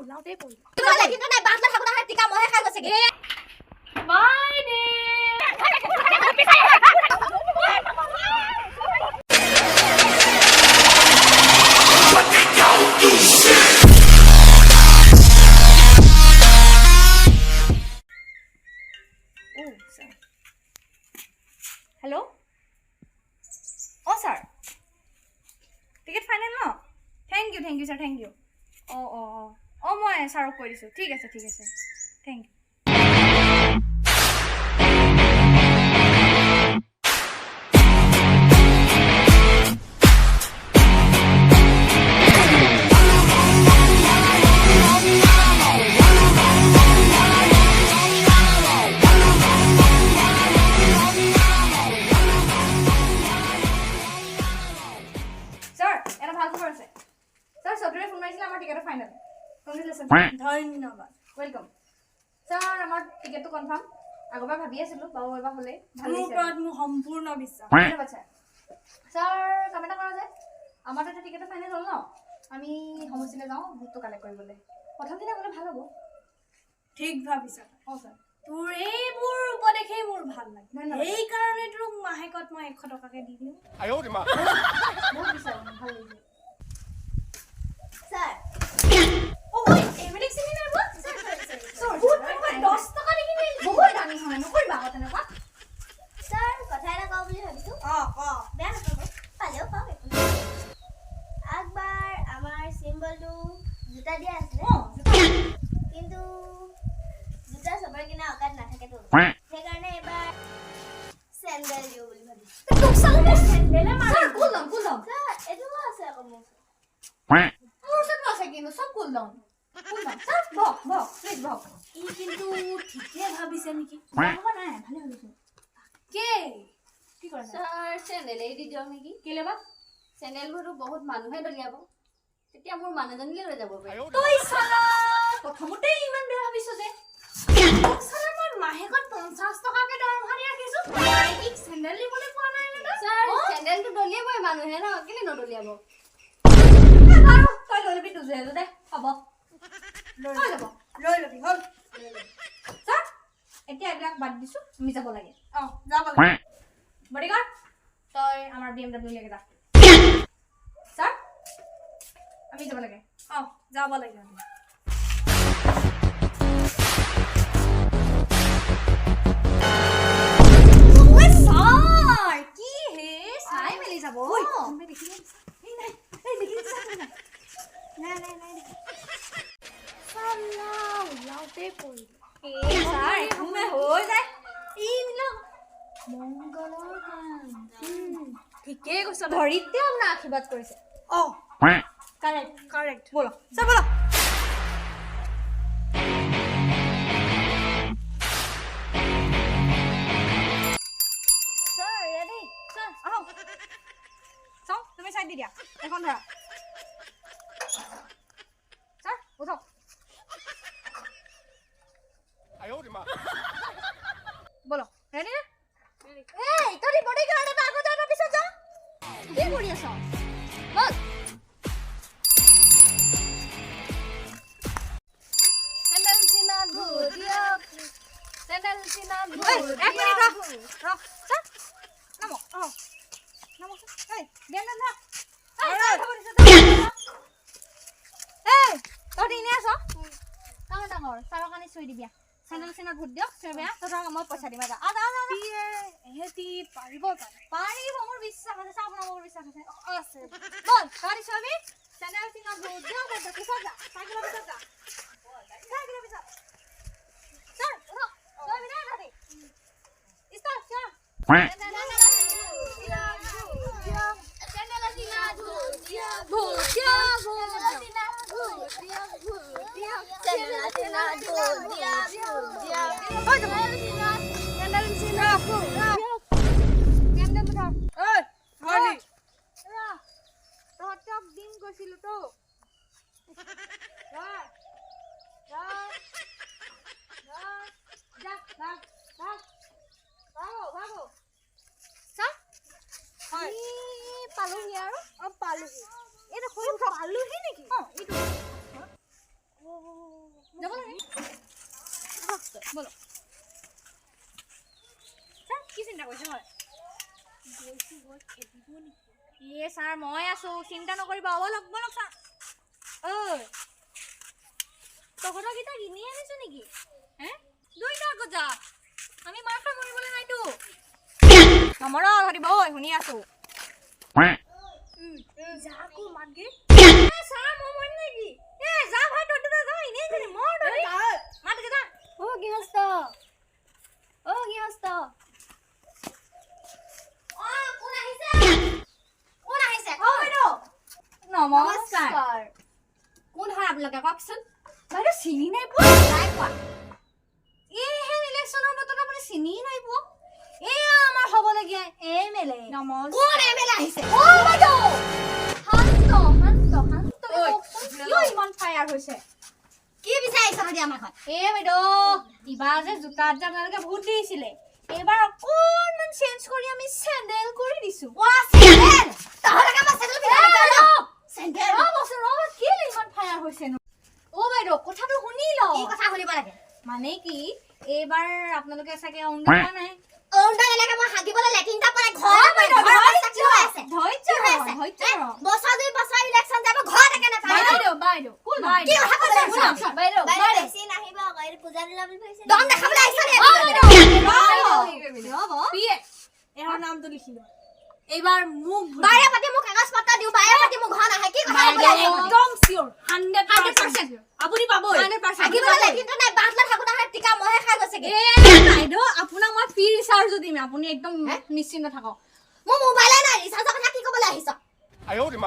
ওলাওঁতেই পৰিল। কিন্তু নাই বাঁহ থাকোঁ নহয়, টিকা মহে খাই গৈছেগে। বাই দে। Sir, hello'. অঁ ছাৰ, টিকেট ফাইনেল ন? Thank you, thank you sir, thank you. অঁ অঁ অঁ অঁ মই ছাৰক কৈ দিছোঁ। ঠিক আছে, ঠিক আছে, thank you sir. এটা ভাল খবৰ আছে ছাৰ। চৌধুৰীয়ে ফোন মাৰিছিলে, আমাৰ টিকেটৰ ফাইনেল। কংগ্ৰেচুলেশ্যন। ধন্যবাদ। Welcome. Sir, আমাৰ টিকেটটো কনফাৰ্ম। আগৰ পৰা ভাবি আছিলোঁ বাৰু, এবাৰ হ'লেই ভাল তোৰ লাগিছে। ওপৰত মোৰ সম্পূৰ্ণ বিশ্বাস। ধন্যবাদ ছাৰ। ছাৰ, কাম এটা কৰা যায়। আমাৰতো এতিয়া টিকেটটো ফাইনেল হ'ল ন? আমি সমষ্টিলৈ যাওঁ ভোটটো কালেক্ট কৰিবলৈ। প্ৰথম দিনা গ'লে ভাল হ'ব। ঠিক ভাবিছ। অঁ ছাৰ। তোৰ এইবোৰ উপদেশেই মোৰ ভাল লাগে। ধন্যবাদ। সেইকাৰণে তোক মাহেকত মই 100 টকাকে দি দিওঁ। 哎呦我的妈！ বহুত বিচাৰোঁ, ভাল লাগিছে। ছাৰ। অ' ঐ, এইবিলাক চিনি নাই পোৱা? বহুত 10 টকা দি কিনি। বহুত দামী হয়, নকৰিবা আকৌ তেনেকুৱা। ছাৰ, কথা এটা কওঁ বুলি ভাবিছোঁ। অঁ, ক। বেয়া নাপাব, পালেও পাওক, একো নাই। আগবাৰ আমাৰ চিম্বলটো জোতা দিয়া আছিলে। অঁ। কিন্তু জোতা চবৰে কিনা অকাত নাথাকেতো, সেইকাৰণে এইবাৰ চেণ্ডেল দিওঁ বুলি ভাবিছোঁ। তোক চালে মই চেণ্ডেলে sir, cool down, cool down. Sir, এইটোও আছে আকৌ মোৰ ওচৰত। মোৰ ওচৰতো আছে কিন্তু চব। Cool down, cool down. Sir, বহক, বহক, প্লিজ বহক। ই কিন্তু ঠিকে ভাবিছে নেকি? বেয়া ভবা নাই, ভালে ভাবিছোঁ। কে? কি কৰা যায়? ছাৰ, চেণ্ডেলেই দি দিয়ক নেকি? কেলে বা? চেণ্ডেলবোৰতো বহুত মানুহে দলিয়াব, তেতিয়া মোৰ মানুহজনীলে লৈ যাব পাৰিম। তই চালা প্ৰথমতেই ইমান বেয়া ভাবিছ যে। তোক চালা মই মাহেকত 50 টকাকে দৰমহা দি ৰাখিছো, মাইকীক চেণ্ডেল দিবলৈ পোৱা নাই নে তই? ছাৰ, চেণ্ডেলটো দলিয়াবই মানুহে ন, কেলে নদলিয়াব? এ বাৰু, তই লৈ ল'বি দুযোৰ এযোৰ দে, হ'ব, হৈ যাব। লৈ ল'বি, হ'ল। ছাৰ, এতিয়া এইবিলাক বাদ দিছোঁ, আমি যাব লাগে। অঁ, যাব লাগে। বডিগাৰ্ড, তই আমাৰ বি এম ডাব্লিউ লৈকে যা। ছাৰ, আমি যাব লাগে। অঁ, যাব লাগে আমি। ঐ ছাৰ, কি হে, চাই মেলি যাব। কোনোবাই দেখিলে? এই নাই, এই দেখিলে ছাৰ, নাই। নাই নাই নাই। চালা ওলাওঁতেই পৰিল। এই ছাৰ, একো নাই, হৈ যায় এইবিলাক, মংগলৰ কাম। ঠিকেই কৈছ তই। ধৰিত্ৰীয়ে আপোনাক আশীৰ্বাদ কৰিছে। অঁ। কাৰেক্ট। কাৰেক্ট। ব'লক ছাৰ, ব'লক। Sir, ready. ছাৰ, আহক। চাওঁ, তুমি চাইড দি দিয়া, এখন ধৰা। ছাৰ, উঠক। 哎呦我的妈！ ব'লক, ৰেডি নে? এই তহঁতি বডিগাৰ্ড, এটা আগত যা, এটা পিছত যা। কি কৰি আছ? ব'ল। চেণ্ডেল চিনাত ভোট দিয়ক, চেণ্ডেল চিনাত ঐ, ভোট এক মিনিট দিয়ক। ৰ, ৰ। ছাৰ, নামক। অঁ, নামক ছাৰ। এই বিয়ান ধৰা। এই, ছাৰ, উঠাব দিছে, ছাৰ, উঠাব। এই তহঁতি এনেই আছ? ডাঙৰ ডাঙৰ ছাৰৰ কাৰণে চুই দিবি। চেণ্ডেল চিনত ভোট দিয়ক, চুই বেয়া। তহঁতক মই পইচা দিম। আজা আজা আজা। এহেঁতি পাৰিব জানো? পাৰিব, মোৰ বিশ্বাস আছে। চাহ বনাব, মোৰ বিশ্বাস আছে। আছে। ব'ল, তহঁতি চুৱাবি। চেণ্ডেল চিনত ভোট দিয়ক। পিছত যা, চাইকেলৰ পিছত যা, চাইকেলৰ পিছত। ছাৰ, উঠক। চুৱাবি দেই তহঁতি। ষ্টাৰ্ট, চুৱা। চেণ্ডেল চিনাত ভোট দিয়ক, ভোট দিয়ক, ভোট দিয়ক। ভোট দিয়ক, ভোট দিয়ক, চেণ্ডেল চিনাত ভোট দিয়ক, ভোট দিয়ক। হৈ যাব। চেণ্ডেল চিনাত ভোট দিয়ক। কেমডেম উঠা। ঐ ধৰি। তহঁতক দিম কৈছিলো তো। ধৰ, ধৰ, ধৰ, যা, ভাগ, ভাগ, ভাগো, ভাগো। চা। হয়। ই পালোহি আৰু। অঁ, পালোহি। এইটো সৰু। পালোহি নেকি? অঁ, এইটো। ব'লক। ছাৰ, কি চিন্তা কৰিছে হয়? গৈছো গৈ খেদিব নেকি? ইয়ে ছাৰ, মই আছো, চিন্তা নকৰিব। ব'লক ব'লক ছাৰ। ঐ, তহঁতৰকেইটা কিনি আনিছো নেকি হে? দুইটা আগত যা, আমি মাৰ খাই মৰিবলৈ নাইতো। নমৰ তহঁতি বৈ, শুনি আছো। যাকো মাতগে। এ ছাৰ, মই মৰিম নেকি? এ যা ভাই, তহঁতি যা, এনেই খেলি মৰ তহঁতি। মাতগে যা। অ গৃহস্থ, অ গৃহস্থ। অ, কোন আহিছে? কোন আহিছে? অ বাইদেউ, নমস্কাৰ। কোন হয় আপোনালোকে, কওকচোন? বাইদেউ, চিনি নাই পোৱা? নাই পোৱা। এইহেন ইলেকশ্যনৰ বতৰত আপুনি চিনি নাই পোৱা? এয়া আমাৰ হ'বলগীয়া এম এল এ। নমস্কাৰ। কোন এম এল এ আহিছে? অ বাইদেউ, শান্ত শান্ত শান্ত। ঐ, কওকচোন, কিয় ইমান ফায়াৰ হৈছে? কি বিচাৰিছ তহঁতি আমাৰ ঘৰত? এ বাইদেউ, ইবাৰ যে জোতাত যে আপোনালোকে ভোট দিছিলে, এইবাৰ অকণমান চেঞ্জ কৰি আমি চেণ্ডেল কৰি দিছো। অ চেণ্ডেল, তহঁতকে মই চেণ্ডেল পিন্ধাই দিম। চেণ্ডেল। ৰ'বচোন, ৰ'ব, কেলে ইমান ফায়াৰ হৈছেনো? অ বাইদেউ, কথাটো শুনি লওক। কি কথা শুনিব লাগে? মানে কি, এইবাৰ আপোনালোকে চাগে অৰুণোদয় পোৱা নাই? অৰুণোদয় নালাগে, মই হাগিবলৈ লেট্ৰিন এটা পোৱা নাই। ঘৰ বাইদেউ, ঘৰৰ অৱস্থা কি হৈ আছে? ধৈৰ্য কি হৈ আছে? ধৈৰ্য। হে? বছৰ দুই বছৰ ইলেকশ্যন যাব, ঘৰত একে নাপায়। বাইদেউ, বাইদেউ, কোন? কি কথা কৈছে? শুনক, বাইদেউ, বাইদেউ, বাইদেউ। বেছি নাহিব আকৌ, এইটো পূজা দিলা বুলি ভাবিছে। দম দেখাবলৈ আহিছ নি? অ বাইদেউ, ৰ'ব। পিয়ে, এওঁৰ নামটো লিখি লোৱা। এইবাৰ মোক ভোট। বাৰে পাতি মোক কাগজ পত্ৰ দিওঁ, বাৰে পাতি মোৰ ঘৰ নাহে। কি কথা ক'বলৈ আহিছ? একদম চিয়ৰ, 100%। আপুনি পাবই। 100%। হাগিবলৈ লেট্ৰিনটো নাই, বাথৰুমত থাকোঁ নহয়, টিকা মহে খাই গৈছেগে। এ বাইদেউ, আপোনাক মই ফ্ৰী ৰিচাৰ্জো দিম, আপুনি একদম নিশ্চিন্ত থাকক। মোৰ মোবাইলে নাই, ৰিচাৰ্জৰ কথা কি ক'বলৈ আহিছ? 哎呦我的妈！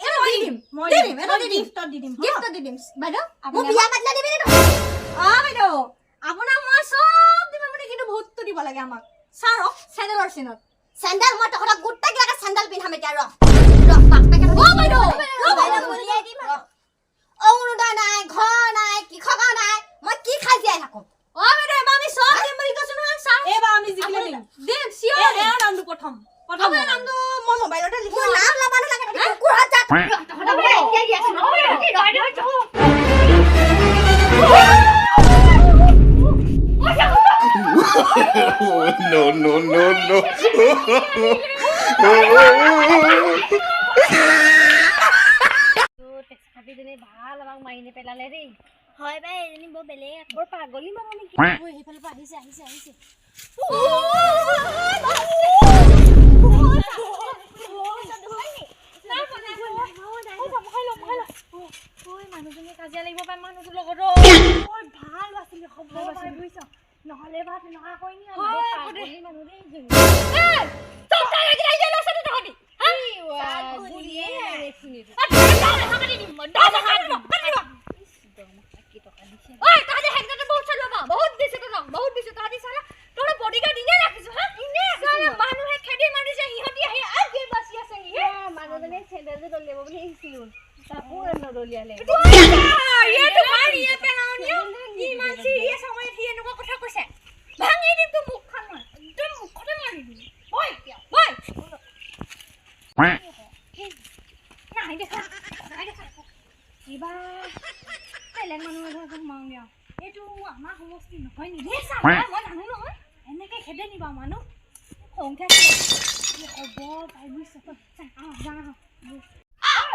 এটা দি দিম। মই দি দিম, এটা দি দিম। গিফ্টত দি দিম। গিফ্টত দি দিম বাইদেউ। মোৰ আপুনি বিয়া পাতিলে দিবি নি তই? অ বাইদেউ, আপোনাক মই চব দিম, আপুনি কিন্তু ভোটটো দিব লাগে আমাক ছাৰক চেণ্ডেলৰ চিনত। চেণ্ডেল, মই তহঁতক গোটেইকেইটাকে চেণ্ডেল পিন্ধাম এতিয়া। ৰ ৰ, বাপেকে। অ বাইদেউ, ৰ বাইদেউ, উলিয়াই দিম আকৌ। অৰুণোদয় নাই, ঘৰ নাই, কৃষকৰ নাই, মই কি খাই জীয়াই থাকো? অ বাইদেউ, এবাৰ আমি চব দিম বুলি কৈছো নহয় ছাৰ। এইবাৰ আমি জিকিলে দিম। দিম, চিয়ৰ। এওঁৰ নামটো প্ৰথম প্ৰথম। আপোনাৰ নামটো মই মোবাইলতে লিখি মোৰ নাম ল'ব নালাগে, তহঁতি কুকুৰহঁত যা। তহঁতক মই এতিয়াই দি আছো। বাইদেউ। No, no, no, no. ভাল, আমাক মাৰি নেপেলালে দেই। হয় বাই, এজনী বৰ বেলেগ। বৰ পাগলী মানুহ নেকি? ঐ, সেইফালৰ পৰা আহিছে, আহিছে, আহিছে। মানুহজনী কাজিয়া লাগিব পাৰে মানুহটোৰ লগত। ভাল বাচিলি, হ'ব পাই বুজিছ, নহ'লে বা তেনেকুৱা কৰি নি। পাগলী মানুহ দেই এইজনী। চব তাই লাগি লাগি লৈছে তহঁতি। গুলিয়ে মাৰে এইখিনিত। ঐ তহঁতি, হেংটাটো বহুত চলোৱা, বহুত দিছে তহঁতক, বহুত দিছে। তহঁতি চালা, তহঁতৰ বডিগাৰ্ড এনেই ৰাখিছো। হা, এনেই ৰাখিছো। মানুহে খেদি মাৰিছে, সিহঁতি আহি আগে বাচি আছে। মানুহজনীয়ে চেণ্ডেলযোৰ দলিয়াব বুলি আহিছিলো, তাকো নদলিয়ালে। এইটো মাৰিয়ে পেলাওঁ। ইমান চিৰিয়াছ সময়ত সি এনেকুৱা কথা কৈছে, ভাঙি দিম তোৰ মুখখন মই, একদম মুখতে মাৰি দিম। বই এতিয়া, বই। নাই দেখা, নাই দেখা। এইবাৰ বেলেগ মানুহ এঘৰত সোমাওঁগে আৰু। এইটো আমাৰ সমষ্টি নহয় নেকি? মই জানো নহয়, এনেকে খেদে নিবা মানুহ। খং উঠি আছে। কি হ'ব পাই বুজিছ? আহ, যাওঁ আহ।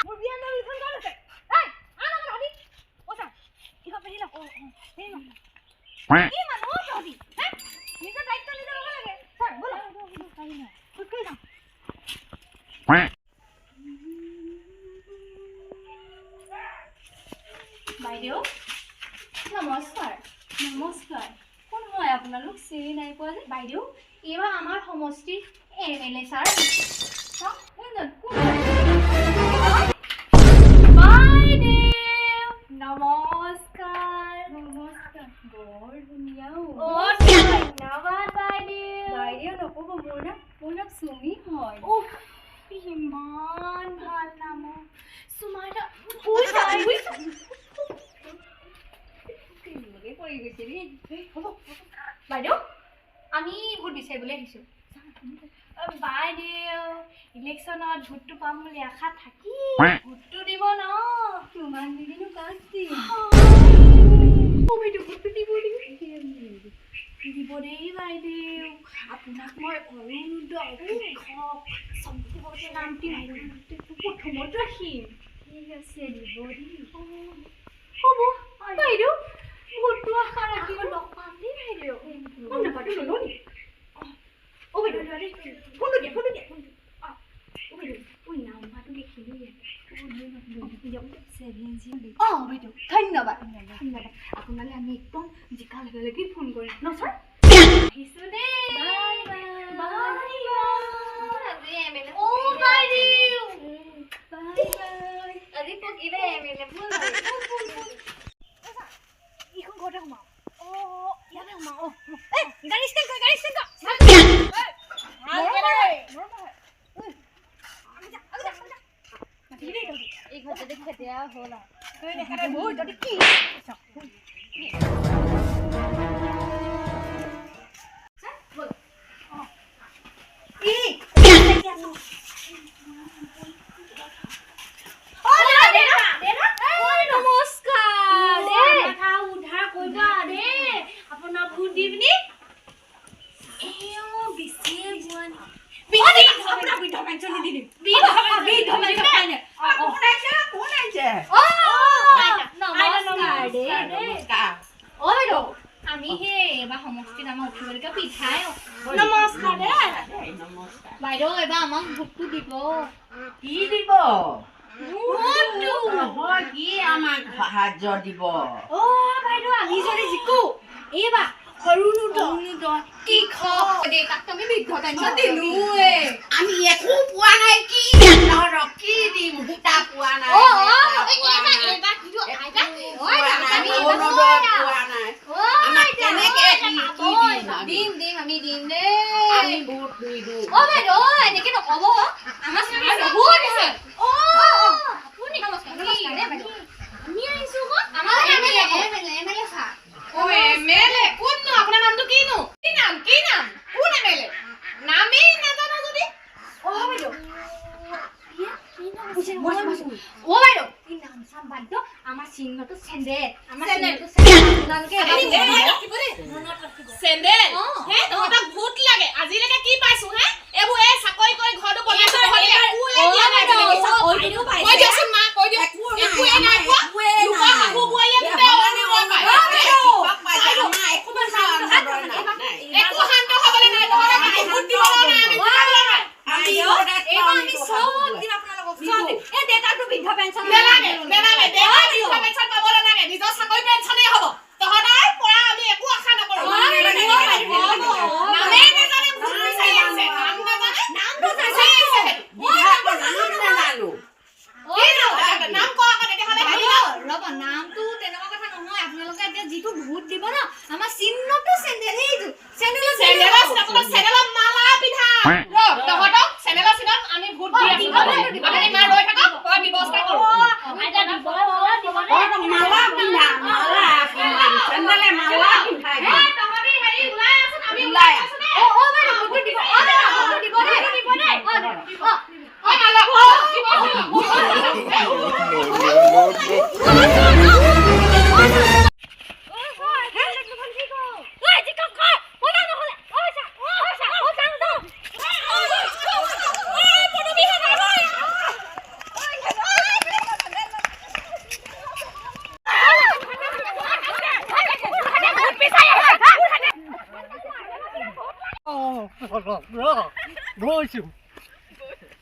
মোৰ বিয়া নাম ক'ত আছে? এই, আন আকৌ তহঁতি। অ' ছাৰ, কিবা পিন্ধি লওক। অ' অ', পিন্ধি লওক। কি মানুহ অ' তহঁতি? হে? নিজৰ দায়িত্ব নিজে ল'ব লাগে। ছাৰ, ব'লক। খোজকাঢ়ি যাওঁ। বাইদেউ, নমস্কাৰ। নমস্কাৰ। কোন হয় আপোনালোক? চিনি নাই পোৱা যে। বাইদেউ, এইবাৰ আমাৰ সমষ্টিৰ এম এল এ ছাৰ। চাওক, কোনজন? কোন হয়? বাইদেউ, নমস্কাৰ। নমস্কাৰ, বৰ ধুনীয়া। অ ধন্যবাদ বাইদেউ। বাইদেউ নক'ব, মোৰ নাম চুমি হয়। উফ, ইমান ভাল নাম অ। চুমা এটা হৈ যায় বুজিছা। পৰি গৈছে দেই। হ'ব বাইদেউ, আমি ভোট বিচাৰিবলৈ আহিছোঁ। বাইদেউ, ইলেকশ্যনত ভোটটো পাম বুলি আশা থাকি, ভোটটো দিব ন? তোমাক নিদিনো কাক দিম? অৰুণোদয়, কৃষক চবতে নাম দিম, প্ৰথমত ৰাখিম। ঠিক আছে, দিব দেই। হ'ব বাইদেউ, ভোটটো আশা ৰাখিব। লগ পাম দেই বাইদেউ। ফোন নাম্বাৰটো ল'লো নি? অ' বাইদেউ, ফোনটো দিয়া, ফোনটো দিয়া, ফোনটো। অঁ, অ' বাইদেউ, ঐ, নাম্বাৰটো দেখিলোঁ ইয়াত। 70। অঁ বাইদেউ, ধন্যবাদ, ধন্যবাদ আপোনালৈ। আমি একদম জিকাৰ লগে লগে ফোন কৰিম ন ছাৰ? আহিছোঁ দেই। Bye bye. বাই। আজি এম এল এ। অ' বাইদেউ। Bye bye. আজি পকিলে এম এল এ। এইখন ঘৰতে সোমাওঁ। অঁ, ইয়াতে সোমাওঁ। অঁ, এই গাড়ী ষ্টেণ্ড কৰ, গাড়ী ষ্টেণ্ড কৰ। মৰম হয়। ঐ, আগে যা, আগে যা, আগে যা। মাতিবি দেই তহঁতি। এই ঘৰতে খেতিয়া হ'ল আৰু। ঐ, তহঁতি কি? ই নমস্কাৰ দেই। মাথা উদ্ধাৰ কৰিবা দেই, আপোনাৰ ভোট দি পিনি। এওঁ বেছিয়ে বোৱা নেকি? আপোনাক বৃদ্ধ পেঞ্চন দি দিম। বৃদ্ধ। বৃদ্ধ পেঞ্চন পাই নাই? কোন আহিছে? কোন আহিছে? নমস্কাৰ দেই। নমস্কাৰ। অ বাইদেউ, আমি সেই এইবাৰ সমষ্টিত আমাৰ উঠিবলগীয়া বিধায়ক। নমস্কাৰ দেই। নমস্কাৰ। বাইদেউ, এইবাৰ আমাক ভোটটো দিব। কি দিব? ভোটটো। নহয়, কি আমাক সাহায্য দিব? অ বাইদেউ, আমি যদি জিকো এইবাৰ অৰুণোদয়, কৃষক, দেউতাক আমি বৃদ্ধ পেঞ্চন দিলোৱে। আমি একো পোৱা নাই। কি তহঁতক কি দিম? সূতা পোৱা নাই, অ অ মেখেলা পোৱা এইবাৰ নাই, এইবাৰ কিন্তু আইতা একো ঐ পোৱা নাই, আমি অৰুণোদয় পোৱা নাই। ঐ আমাক আইতা, কেনেকে ঐ, কি পাব কি দিম আমি? দিম, দিম, আমি দিম দেই। আমি ভোট নিদিওঁ। অ বাইদেউ, এনেকে নক'ব, আমাৰ ছাৰ বহুত আছে। অ আপুনি, নমস্কাৰ, নমস্কাৰ দেই বাইদেউ। আমি আহিছো আকৌ আমাৰ এম এল এ, এম এল এ ছাৰ। অ এম এল এ কোননো? আপোনাৰ নামটো কিনো? কি নাম, কি নাম? কোন এম এল এ? নামেই নাজানো যদি। অ বাইদেউ। অ বাইদেউ, এই নাম চাম বাদ দিয়ক, আমাৰ চিহ্নটো চেন্দেল, আমাৰ চিহ্নটো চেন্দেল। আপোনালোকে এবাৰ ৰাখিব দেই চেন্দেল। অ। হে, তহঁতক ভোট লাগে, আজিলৈকে কি পাইছো? হে, এইবোৰ এই চাকৰি কৰি ঘৰটো বনাইছো, তহঁতি একোৱে দিয়া নাই আজিলৈকে। কৈ দিয়কচোন মা, কৈ দিয়ক। একোৱে নাই পোৱা। লোকৰ শাহু বোৱাৰীয়ে গোটেই অৰুণোদয় পায়। শিক্ষক পাইছে, আমাৰ একো অৰুণোদয় নাই। একো শান্ত হ'বলৈ নাই তহঁতক, আমি ভোট দিবলৈ নাই, আমি জিকাবলৈ নাই। আমি এইবাৰ আমি চব দিম আপোনালোকক, চব দিম। এই দেউতাকটো বৃদ্ধ পেঞ্চন নেলাগে, নেলাগে। দেউতাই বৃদ্ধ পেঞ্চন পাব নালাগে, নিজৰ চাকৰি পেঞ্চনেই হ'ব। তহঁতৰ পৰা আমি একো আশা নকৰো। নামেই নাজানে, ভোট বিচাৰি আহিছে। নাম নাজানে, নামটো বিচাৰি আহিছে সেইটো। বিধায়কৰ নাম নাজানো। কি নাম? নাম ক আকৌ তেতিয়াহ'লে। বাইদেউ, ৰ'ব, নামটো তেনেকুৱা কথা নহয়। আপোনালোকে এতিয়া যিটো ভোট দিব ন, আমাৰ চিহ্নটো চেন্দেল, সেইটো চেন্দেলত। চেন্দেলৰ চিনত, চেন্দেলৰ মালা পিন্ধা। ৰ, তহঁতক চেন্দেলৰ চিনত আমি ভোট দি আছো। আপুনি মা ৰৈ থাকক, মই ব্যৱস্থা কৰো। আইতা, দিব, দিব দেই। তহঁতক মালা পিন্ধা, মালা পিন্ধাম, চেন্দেলে মালা পিন্ধাই দিম। এই, তহঁতি হেৰি ওলাই আছোন, আমি ওলাই ওলাই আছো দেই। অ অ বাইদেউ, ভোটটো দিব। অ বাইদেউ, ভোটটো দিব দেই, দিব দেই। অ অ। ঐ, মালা, অ, দিব।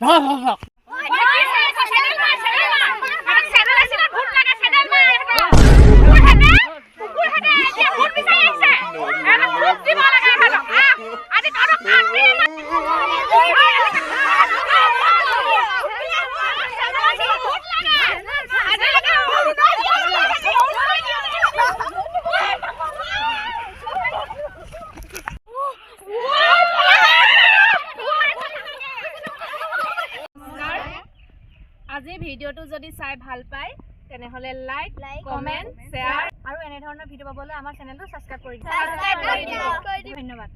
No, no, no, no. গৈছো। আজি ভিডিঅ'টো যদি চাই ভাল পায়, তেনেহ'লে লাইক, কমেণ্ট, শ্বেয়াৰ আৰু এনেধৰণৰ ভিডিঅ' পাবলৈ আমাৰ চেনেলটো ছাবস্ক্ৰাইব কৰি দিব। ছাবস্ক্ৰাইব কৰি দিব। ধন্যবাদ।